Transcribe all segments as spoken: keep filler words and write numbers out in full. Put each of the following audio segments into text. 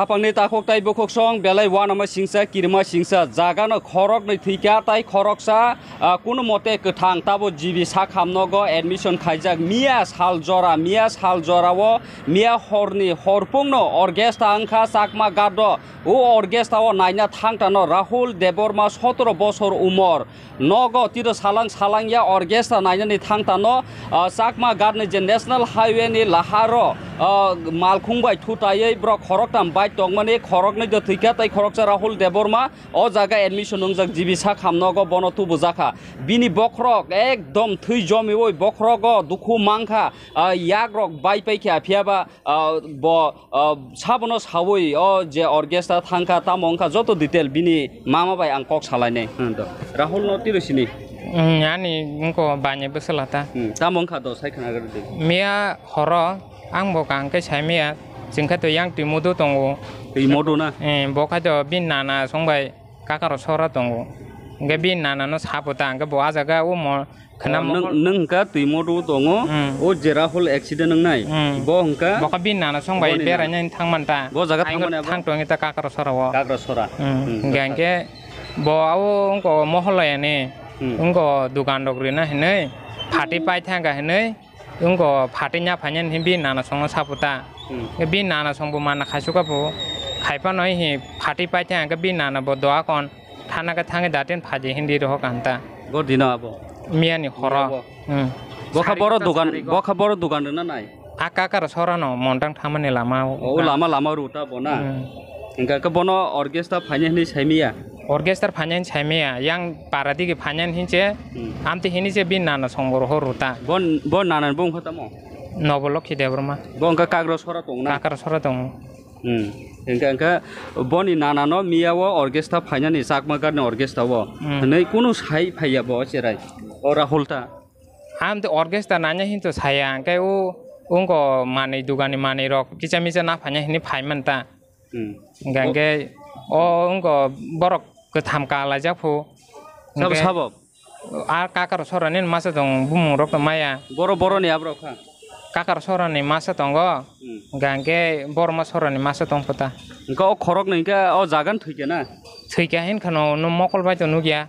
Hapangni takhuk tai bukhuksong belai uanama singsa, kirima singsa, jagano khoroknwi thwikha tai khoroksa, ah, kunu mote kwthang tabo G B sak hamnogo admission khaijak. Miya sal jora, miya sal jorao, miya horni horphungno orchestra wngkha Chakma Gado. O orchestra o naina thangtano Rahul Debbarma, sotoro bosor umor. Nogo tiro salang salang ya orchestra nainani thangtano, ah, Chakma Ghat ni je National Highway ni laharo, ah, malkhung bai thutaiwi borok khoroktham bike tongmani, khoroknwi do thwikha tai khoroksa Rahul Debbarma o jaga admission wngjak G B sak hamnogo bono tubujakha. Bini bokhorok ekdom thwi jomiwi bokhorogo dukhu mankha, ah, yakrok bai paikha, phiyaba, ah, bo, ah, sabono sawi o je orchestra thangkha, tamo wngkha joto detail bini mama bai ang kok salainai. Hmm, to. Rahul no tiro sini? Hmm, ani wngko bani bwswla ta. Hmm, tamo wngkha do sai khna gari di. Miya horo ang bo kang khe sai miya, chwngkhe to yang twi modu tongo. Twi modu na? Eh, bo khai to bini nana song bai kakaro sora tongo. Hwnkhe bini nana no sapo ta, hwnkhe bo ah jaga o mo Khna Oh, mo nwng, nwng hwnkha twi modu tongo, Hmm. o je Rahul accident wngnai, Hmm. bo hwnkha Bo kha bini nana song bai boni nana. Beraina thang man ta. Bo jaga Aingo thangmani abo? Thang tong ta kakra sora o. Kakra sora. Hmm. Hmm, Hingga kakra. Hingke bo abo wngko moholaya ni, Hmm. wngko dukan rok rina hinui, phati pai thangka hinui, wngko phati nya phainani hin bini nana song no saputa. Hmm. Bini nana song bo mana khaisuka bo, khaipa no hi phati pai thangka bini nana bo doa kon. Thana khe thangwi datin phaji hindi rohok anta. Bo dino abo? Miyani horo. Abo. Hmm. Bokha Sari boro kota dugan, sari go. Bokha boro dugan rwna nai? A kakar sorano montang thamani lama o. O lama lama ruta bona. Hmm. Hingka khe bono orchestra phaini hinwi saimiya? Orchestra phaini hinwi saimiya. Yang para digi phaini hinwi se, Hmm. amte hinwi se bin nana songboro ho ruta. Bon, bon nana bung kha tamo? Nobolokhi Debbarma. Bo hingka kakro sora tongna? Kakar sora tongo. Hmm. Hingke, hingke boni nana no miya o orchestra phainani Chakma Ghat ni orchestra o. Hmm. Hwnwi kunu sai phaiya bo cherai. O Rahul ta. Am te orchestra nanya hin to saya, hingke o wngko manwi dugani manwi rok kisa misa na phaina hinwi phai man ta. Hmm. Hingke, O- hingke o wngko borok kwtham ka laijak phu. Sabo, Hingke sabo? A kakar sorani masa tong bumung rok to maya. Boro, boroni aborok kha? Kakar sorani masa tongo. Hmm. Hingke borma sorani masa tong kota. Hingke o khorok no hingke o jagan thwikya na? Thwikya hin khano no mokol bai to nukya.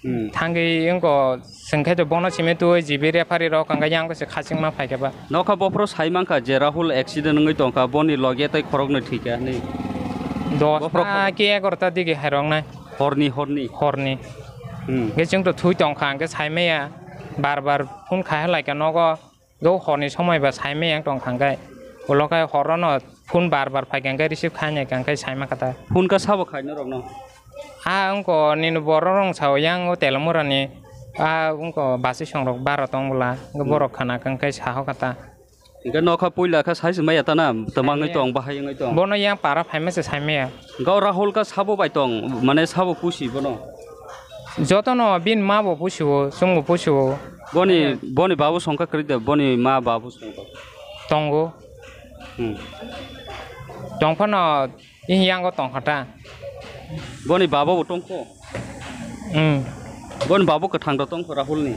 Hmm. Thangwi wngko sengkhe to bono simi tui G B referee rok hingke yang se khachingma phaikha ba. Nokha bophro sai mankha je Rahul accident wngwi tongkha, boni loge tei khorok no thwikya hinwi. Bophro Dosta ki egarota digi hairok nai. Horni, horni. Horni. Hmm. Hingke chwng to thui tongkha, hingke saimaya, bar bar phone khai halaikha nogo, go horni somoi ba saimaya wng tongkha hingke. Ulo khe horono phone bar bar phaikha hingke receive khainai hingke saima kha ta. Phone kha sabo khai norokno? A wngko nini borok rong sao yang o Telamura ni, a wngko basi songrok bara tong bwla, hingke Hmm. borok khana kha hingke saho kha ta. Hingke nokha puila khe sai se maya tana, twmangwi Saimaya. Tong, bahai wngwi tong. Bono yang para phaima se saimaya. Hingke o Rahul khe sabo bai tong, mane sabo pusi bono. Jotono bini ma bo pusio, chwng bo pusio. Boni, boni babu songkha kwrwi de, boni ma babu songkha. Tongo. Hmm. Tongphano Bini yango tongkha ta. Boni babo bo tongkho? Hmm. Boni babo kwthang do tongkho Rahul ni?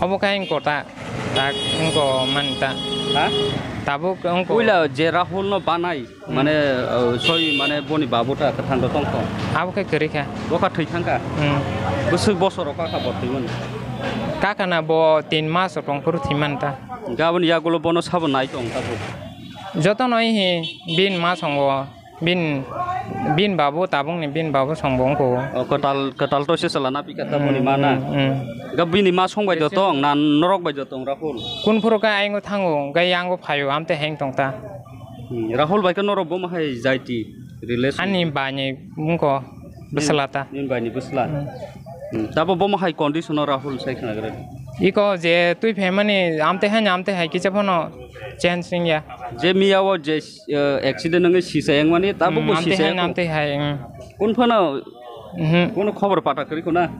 Obo khe wngkho ta, tak wngkho mani ta. Ha? Tabuk wngkho. Puila je Rahul no banai, Hmm. mane, uh, soi mane boni babo ta kwthang do tongkho? Abo khe kwrwi kha. Bo kha thwi thangkha? Hmm. Bwswk bosor rok kha bo thwi mani? Kakana bo tin mas rok tong phuru thwi man ta. Gaboni yagulo bono sabo nai tong ta bo? Jotono hi bin mas wngo. Bin, bin babu tabukni bin babu songbo wngkho. O, kwtal, kwtal to se chwla na pika ta boni ma na. Hmm, hmm. Ga bini ma song bai do tong, na norok bai do tong Rahul? Kun phuru khe ayang thango, ga yango phaio, amte heng tong ta. Hmm, Rahul bai khe norok bo ma hai jaiti relation? Ani bani wngkho, bwsla ta. Nini bani bwsla? Hmm. Hmm, tabo bo ma hai condition o Rahul sai khna gra? Iko je twi phaimani amte hai, amte hai kisa phano change wngya. Je miya o je eh, accident wngwi sisa yang mani, tabuk bo Hmm, amtwi sisa hai, yang. Amtwi hai, hmm. Kun phano, Mhm. Kuno khobor pata kwrwi khuna?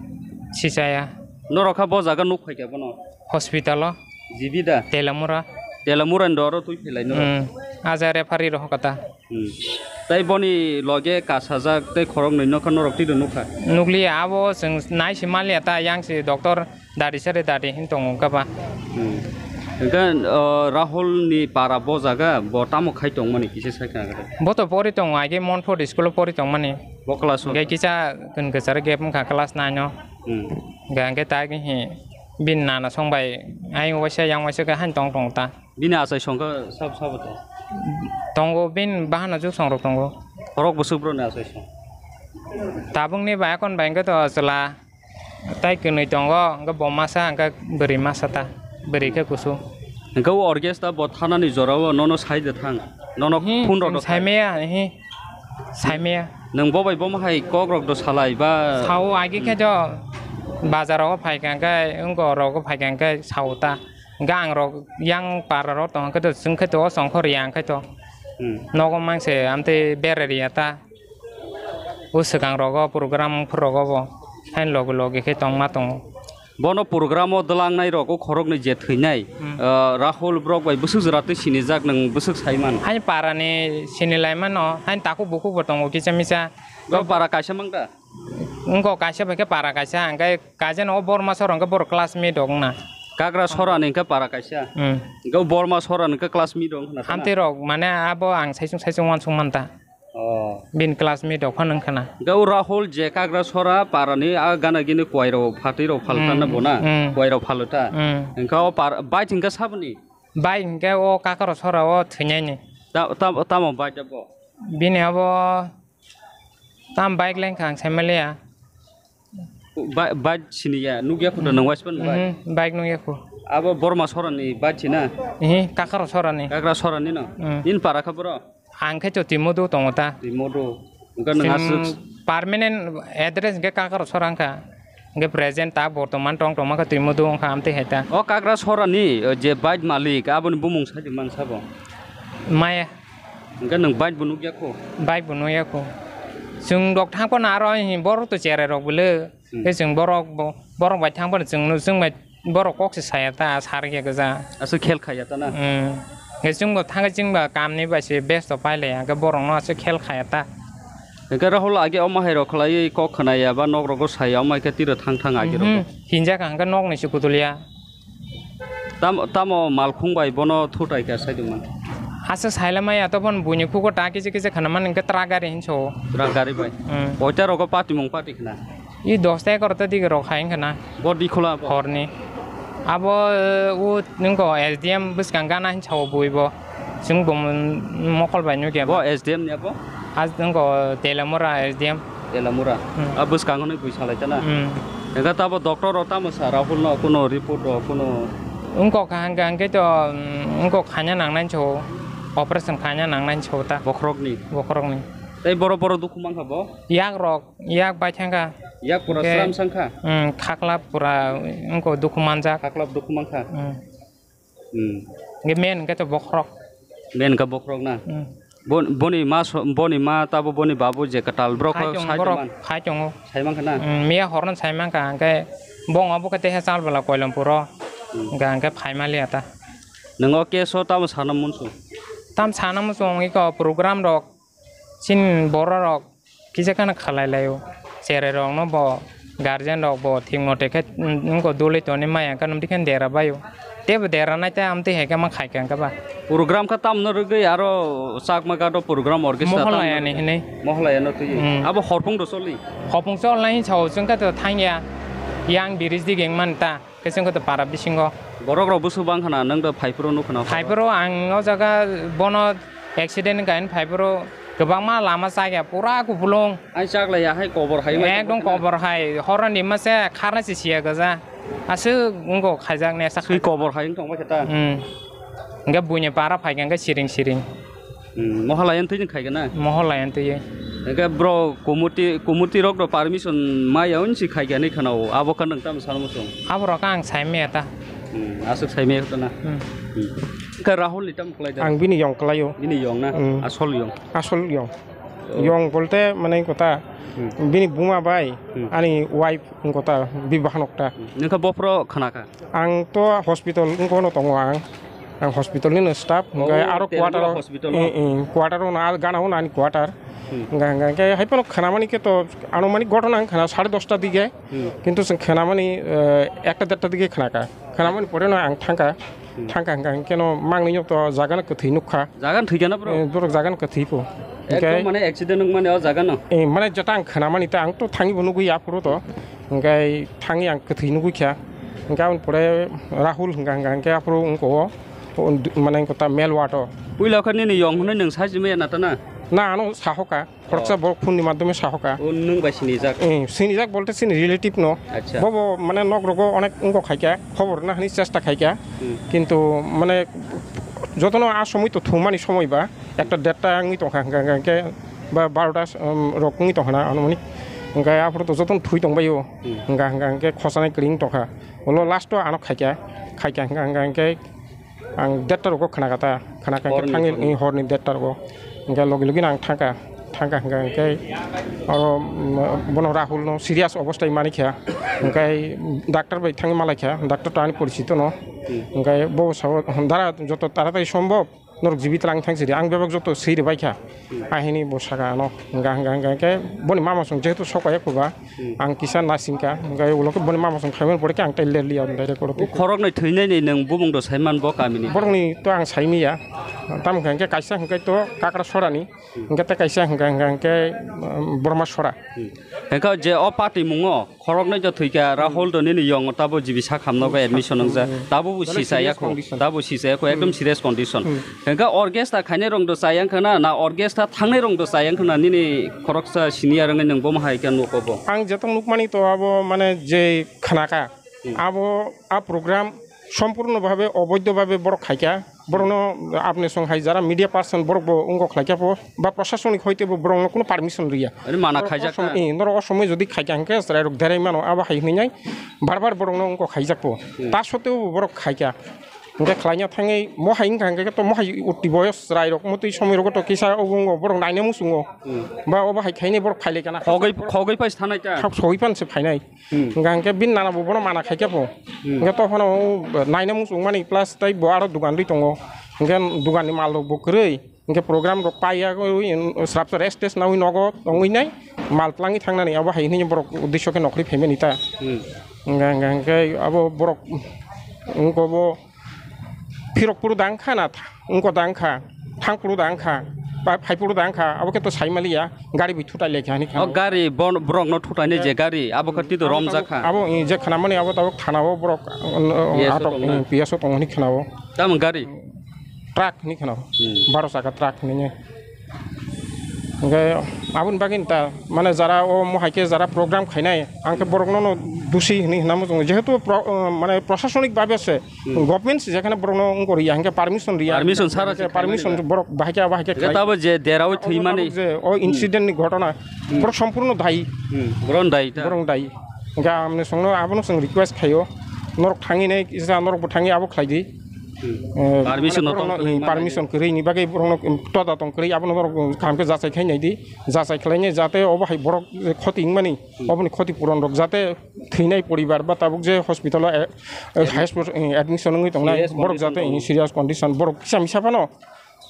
Sisa ya. Norok kha bo jaga nuk phaikha bono? Hospital o. G B da? Telamura. Telamura ni doro twi phailai norok? Hmm. Aja referee rok kata. Hmm. Tai boni loge kasajak tei khorok nwi nokha norok twi rw nukha? Nukliya, abo chwng nai se maliya ta, yang se doctor Dari sari dari hin tongo kaba. Hmm. Hwnkhe, o, Rahul ni para bo jaga, bo tamo khai tongmani kisa sai khna khe. Bo to pori tongo, age Montfort school o pori tongmani. Bo class o? Hwnkhe kisa kun kwcharo gap wngkha class nine o. Hmm. Hwnkhe, hwnkhe ta hi bin nana song bai ayang waisa yang waisa khe han tong tong ta. Bini achai song khe sab sabo to? Tongo bin bahana juk song rok tongo. Khorok bwswk bro ni achai song? Tabuk ni bai akon bai hwnkhe to chwla. Tai kwnwi tongo, hwnkhe bo masa, hwnkhe bwrwi masa ta, bwrwi khe kusu. Hwnkhe o orchestra bo thanani jorao nono sai de thang, nono Hmm, phone rok chwng do sai khai. Maya, hi, sai maya. Nwng bo bai bomo hai kok rok do salai ba? Sao, agi khe Hmm. Jo bazar rogo phai kha hwnkhe, wngko rogo phai kha hwnkhe sao ta. Hwnkhe ang rok yang para rok tong khe to, chwng khe to, o chong kho riyang khe to. Hmm. Nogo mangse amtwi bere riya ta. O swkang rogo program phur rogo bo hain logi logi khe tongma tongo. Bono program o dwlangnai rok o khoroknwi je thwinai, Hmm. ah, Rahul borok bai bwswk jora twi sinijak nwng bwswk saiman? Hain para ni sinilai mano, hain takhuk bukhuk bo tongo kisa misa. Borok para kaisa mang da? Wngko kaisa bai khe para kaisa, hwnkhe kaisa no o Borma sor hwnkhe borok classmate rok wngna. Kagra sora ni hwnkhe para kaisa. Hmm. Hwnkhe o Borma sora ni hwnkhe classmate rok wngkha na? Amtwi rok mane abo ang saichung saichung wansuk man ta. Oh. Bini classmate rok phano wngkha na. Hwnkhe o Rahul je Kagrasora parani a gana gini kuwai rok phatwi rok phalta na Hmm, bo na? Hmm. Kuwai rok phalta. Hmm. Hwnkhe o par-, bike hwnkhe saboni? Bike hwnkhe o Kakarasora o thwinaini. Ta-, ta-, tamo bike abo? Bini abo tam bike lengkha ang saimaliya. Ba-, bike siniya, nukya kho to nwng waispan bike? Mhm, bike nukya kho. Abo Borma sorani bike sina? Ihi, Kakaro sorani. Kagra sorani no? Mm. Nini para kha boro? Ang khe to Timodo tongo ta. Timodo. Hwnkhe nwng aswk Chwng permanent address hwnkhe Kakaro sora wngkha. Hwnkhe present ta bortoman tong tongma khe Timodo wngkha amtwi hai ta. O Kagra sorani, o je bike malik, aboni bumung sai di man sabo? Maya. Hwnkhe nwng bike bo nukya kho? Bike bo nukya kho. Chwng rok thang phano aro hi borok to cherai rok bwle. Hmm. Tei chwng borok bo, borok bai thang phano chwng no, chwng bai borok kok se saya ta, sar ya gwja. Aswk khel khaya ta na? Hmm. Hwnkhe chwng bo thang khe chwng ba kam ni bai se besto pai laya, hwnkhe borok no aswk khel khaya ta. Hwnkhe Rahul age omo hai rok khlaiwi kok khna ya ba nok rogo saya, omo hai khe tiro thang thang age rok. Mhm. Hinjak ang khe nok ni se kutul ya. Tam-, tamo malkhung bai bono thutai kha saidongman? Asa saila maya to bon buini khugo ta kisi kisi khana man hwnkhe truck gari hinso. Truck gari bai? Hmm. Koita rogo patimung pati khna? I dosta egarota dige rok hai wngkha na. Bo dikhola bo? Horni. Abo, eh, u nungko S D M bwskang gana hinsa o bui bo. Chwng bo mokol bai nukya bo. Bo S D M ni abo? As nungko Telamura S D M. Telamura. Hmm. A bwskango ni bui salai ta na? Hmm. Ega tabo doctor rok tamo sa Rahul no kuno report rok kuno? Wngkok kaham kaham khe to, mm, wngkok khaina nangnai so, operation khaina nangnai so ta. Bokhorok ni? Bokhorok ni. Tei boro boro dukhu mankha bo? Yak rok, yak bai thangkha. Yak pura Hwnkhe, slam sangkha? Hmm, khakla pura wngkok dukhu manjak. Khakla dukhu mankha? Hmm. Hmm. Hwnkhe main hwnkhe to bokhorok. Main hwnkhe bokhorok na? Hmm. Bo-, boni ma so-, boni ma tabo boni babu je kwtal borok Khai kho chong sai borok, tongman? Khai tongo. Sai mankha na? Hmm, miya horno sai mankha, hwnkhe bong obo khe teha chal bwla Koilampuro. Hmm. Hwnkhe, hwnkhe phai maliya ta. Nwng o case o tamo sana munsung? Tam sana munsung iko program rok. Chini borok rok kisa kheno khalai laio. Cherai rok no bo guardian rok bo thik mote khe, mm, wngko dulwi toni maya khe nwng dikhe dera baio. Tebo dera nai tei amtwi hai khe ma khai khe wngkha ba. Program khe tamno rwgwi aro Chakma Ghat o program orchestra Mohalaya tamno ni rwgwi. Hinwi. Mohalaya no twiwi. Mm. Abo horphung rw choli? Horphung cholnai hinsa o chwng khe to thangya. Yang bridge dige wngmani ta. Khe chwng khe to para bisingo. Borok rok bwswk bang khna, nwng to phaiphuru nukh khna. Phaiphuru ang o jaga bono accident wngkha hwn phaiphuru kwbangma lama chaya pura kupulung. Ai chaklaiya hai kobor hai mai Ekdom tongkha khna. Kobor hai, horoni mase kharnai se siya gaja. Aswk wngkho khaijak ne sak. Swi kobor hai wng tongbai khe ta. Hmm. Hwnkhe buini para phaikha hwnkhe siring siring. Hmm, mohalai wng thwi khai gana? Mohalai wng twi. Hwnkhe bro kumuti, kumuti rok do permission maya wng si khai gani khana o, abo khe nwng tamo salmo chwng? Abo rok ang sai maya ta. Hmm, aswk sai maya ta na? Hmm. Hmm. Hwnkhe Rahul ni tamo khlai da? Ang bini yong kwlaio. Bini yong na? Hmm. Asol yong? Asol yong. Oh. Yong bolte mane kota, Hmm. bini buma bai, Hmm. ani wife wng kota, bibahanok ta. Hmm. Nwng khe bophro khana kha? Ang to hospital wng kono tongo ang. Ang hospital ni no staff, hwnkhe Oh, aro Telamura quarter o, hospital o? Mm, mm, quarter o no, al gana o no ani quarter. Hmm. Hwnkhe, hwnkhe, hwnkhe hai phano khnamani khe to, ano mani ghotona ang khna sare dosta dige. Hmm. Kintu chwng khnamani, eh, ekta derta dige khna kha. Khnamani pore no ang thang kha. Hmm. Thangkha hwnkha hwnkhe no mangni no to jaga no kwthwi nukha. Jaga no thwikha na bro? Eh, borok jaga no kwthwi po. Ekdom hwnkhe mane accident wngmani o jaga no? Eh, mane jeta ang khwnamani ta ang to thangwi bo nugwi aphuru to. Hwnkhe thangwi ang kwthwi nugwi kha. Hwnkhe aboni pore Rahul hwnkha hwnkha hwnkhe aphuru wngko o, o, mane wngko ta male ward o. Puila khe nini yong hwnwi nwng sajimaya na ta na? Na, ano sahoka. Khoroksa Oh. borok phone ni madhyome sahoka. O, nwng bai sinijak? Eh, sinijak bolte chini relative no. Acha. Bobo mane nok rogo onek wngko khaikha, khobor na hani chesta khaikha. Hmm. Kintu mane jotono a somoi to thumani somoi ba ekta derta wngwi tongkha hwnkha hwnkha hwnkhe ba barota, um, rok wngwi tongkha na anumanik. Hwnkhe aphuru to jotono thwi tongbaio. Hmm. Hwnkha hwnkha hwnkhe khosanai kwrwi wng tongkha. Ulo last o ano khaikha, khaikha hwnkha hwnkha hwnkhe ang derta rogo khwnakha ta, khwnakha hwnkhe Horni, thangwi horni. Horni derta rogo. Hwnkhe logi logi no ang thangkha, thangkha hwnkha hwnkhe oro, um, bono Rahul no serious obostai manikha. Hwnkhe doctor bai thangwi malaikha, doctor to ani porichito no. Hmm. Hwnkhe bo sao, "Dara, joto taratari sombhob norok jibit lang thang sidi, ang bebak joto swi rwbaikha." Hmm. Ahini bo saka ano, hwnkha hwnkha hwnkha hwnkhe boni mama song jehetu sokaya khuba, Hmm. ang kisa nasingkha, hwnkhe ulo khe boni mama song khaimani pore khe ang tai lerliya direct oro O twi. Khoroknwi thwinaini nwng bumung do saiman bo kamini? Borokni to ang saimiya, tamo hwnkha hwnkhe kaisa hwnkhe to Kakra Sorani, Hmm. hwnkhe tei kaisa hwnkha hwnkha hwnkhe, um, Borma Sora. Hmm. Hwnkhe je o patimungo khoroknwi to thwikha, Rahul to nini yong tabo G B sak hamno khe admission wngjak. Hmm. Tabo bo Belai sisa serious yakho. Condition. Tabo sisa yakho, ekdom Hmm. serious condition. Hmm. Hwnkhe orchestra khainai rong do chayang khana, na orchestra thangnai rong do chayang khana, nini khoroksa senior wngwi nwng bomo hai khe nuko bo? Ang jeto nukmani to abo mane je khnaka. Hmm. Abo a program sompurno bhabe oboidho bhabe borok khaikha. Borokno apni song hai jara media person borok bo wngkok khlaikha po, ba prosasonik hoite bo borokno kuno permission riya. Ani mana Norok khaijak osom-, na? Eh, norok o somoi jodi khaikha hwnkhe chwrairok derai mano, abo hai hwnwi nai bar bar borokno wngkok khaijak po. Hmm. Ta sotteo bo borok khaikha. Hwnkhe khlaina thangwi mohai wngkha hwnkhe to mohai utti boyos chwrairok motwi somoirogo to kisa obo wngo borok naina muchungo. Hmm. Ba obo hai khainai borok phailaikha na. Khogwi, khogwi phai sanai ta? Khak sogwi phan se phainai. Hmm. Hwnkha hwnkhe bini nana bo bono mana khaikha po. Hmm. Hwnkhe tophano naina muchung mani plus tai bo aro dugan ri tongo. Hwnkhe dugan ni mal rok bo kwrwi. Hwnkhe program rok paiya wi srapsa rest test nawi nogo tongwi nai mal twlangwi thangnani abo hai hwnwi borok uddesho khe nokhri phaimani ta. Hmm. Hwnkha hwnkha hwnkhe abo borok wngko bo phirok phuru da wngkha na tha-, wngko da wngkha, thang phuru da wngkha, ba phai phuru da wngkha, abo khe to sai maliya, gari bai thutai lai kha hwnwi kha. O gari bon-, borok no thutai nai je gari, abo khe twi to Abo romjak tabuk, kha. Abo, eh, je khna mani abo tabuk thana o borok, uh, P S o atok, tong na? Eh, P S o tong hwnwi khna o. Tamo gari? Truck hwnwi khna o. Hmm. Baro chaka truck hwnwi. Hwnkhe aboni bagwi ta, mane jara o mohai khe jara program khainai, ang khe borokno no dusi hwnwi hwnna muchungo. Jehetu pro-, uh, mane prosasonik babe se, Hmm. government se jekhane borokno wngkor ya, hwnkhe permission riya. Permission sara se Hwnkhe permission khaimani ba? Borok bahai khe, bahai khe Hwnkhe khlai. Tabo je derao Abo thwimani tabuk je o incident ni ghotona, Hmm. borok sompurno dayi. Hmm. Borok dayi ta? Borok dayi. Hwnkhe amni songno abono chwng request khaio. Norok thangwi nai kisa norok bo thangwi abo khlai di. Hmm. Eh, Permission mane no borokno, tong kwrwi eh, mani. Permission kwrwi ni bagwi borokno, um, toda tong kwrwi abono norok kaham khe jachai khai nai di. Jachai khlai nai jate obo hai borok, eh, khoti wngmani, Hmm. oboni khoti puron rok jate thwinai poribar ba tabuk je hospital o, eh, eh, Admi- high school, eh, admission wngwi tongnai Serious borok jate, condition eh, tongo. Serious condition borok kisa misa phano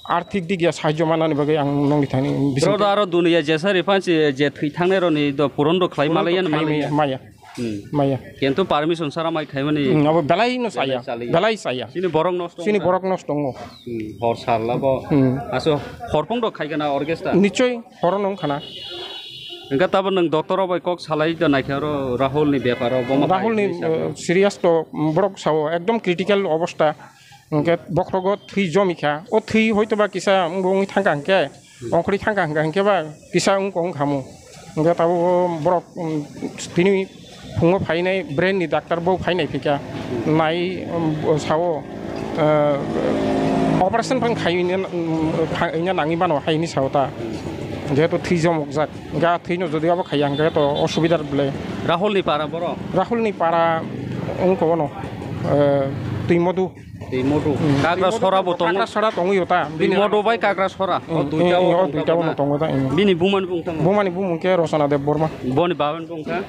arthik dik ya sahajyo manani bagwi ang nongni thani Bro, bisingtwi. Do aro duniya jesa repansi je thwi thangnai roni do puron do khlai Puron malai do yan khlai malai ya. Maya. Hmm. Maya. Kintu permission sara mai khaimani. Hmm, abo belai no saya. Belai chaliya. Belai saya. Sini borok nosto Sini wngkha. Borok nosto wngo. Hmm, hor sal labo. Hmm. Aso horpong do khaigana orchestra. Nichoi horo nong khana. Hwnkhe tabo nwng doctor rok bai kok salai da naikhe oro Rahul ni bepar o, bomo Rahul ni, hai hwnwi sabo. Uh, serious to, um, borok sao ekdom critical obostha. Hwnkhe bokhrogo thwi jomikha. O thwi hoito ba kisa wngbo wngwi thangkha hwnkhe, Hmm. ongkhorwi thangkha hwnkha hwnkhe ba kisa wngkha wngkhamu. Hwnkhe tabuk o borok, um, tini phungo phainai brain ni doctor bo phainai phika. Hmm. Nai, um, sao, uh, operation phang khai hwnwi, um, kha-, hwnwi nangwi mano hai hwnwi sao ta. Hmm. Jehetu thwi jomokjak. Hwnkhe a thwino jodi abo khaiya hwnkhe to osubidar bwle. Rahul ni para borok? Rahul ni para wngkha bono, uh, twi modu. Twi modu. Hmm. Kagra Twi modu sora bo tongo. Kagra sora tongwi ta. Twi modu bai kagra sora. O Hmm, duita hmm, o o tongta duita bo bono na. Tongo ta, hmm. Bini bumani bung tamo? Bumani bumung khe Rosona Deb Borma. Boni babani bung kha?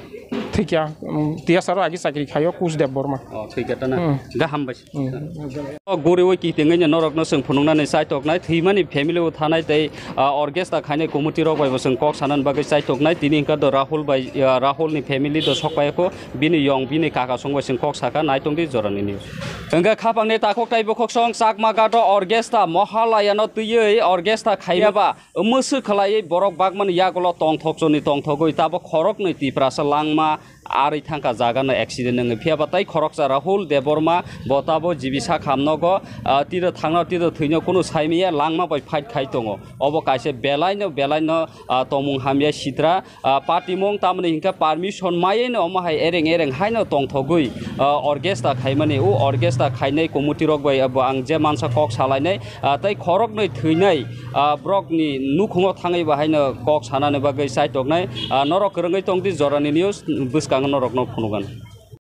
Thikya, um, T S R o agi chakri khaio Kush Debbarma. Oh, thikya tana. Hmm. Gaham bai. Hmm. O guriwi kitingwi no norokno chwng phunuknani chaitoknai, thwimani family o thanai tei, ah, orchestra khainai committee rok bai bo chwng kok sanani bagwi chaitoknai. Tini hwnkha do Rahul bai, ah, Rahul ni family do sokpaiya kho, bini yong, bini kaka song bai chwng kok sakha, naitongdi jorani news. Hwnkhe khapangni takhuk tei bukhuksong Chakma Ghat o orchestra Mahalaya no twiwi orchestra khaiyaba mwswk khlaiwi borok bagmani yagulo tongthokchoni tongthogwi tabok khoroknwi Tiprasa langma arwi thangkha jaga no accident wngwi. Phiya ba tei khoroksa Rahul Debbarma bo tabo G B sak hamnogo, ah, tiro thangno tiro thwino kunu saimaya langma bai fight khai tongo. Obo kaisa belaino belaino, ah, tongmung hamya sitra, ah, patimung tamoni hinkhe permission maiwi no omo hai ereng ereng haino tongthogwi, ah, orchestra khaimani. O orchestra khainai committee rok bai abo ang je mansa kok salainai, ah, tei khoroknwi thwinai, ah, borokni nukhungo thangwi bo haino kok sanani bagwi chaitoknai. Ah, norok kwrwngwi tongdi jorani news bwskango norokno phunugan.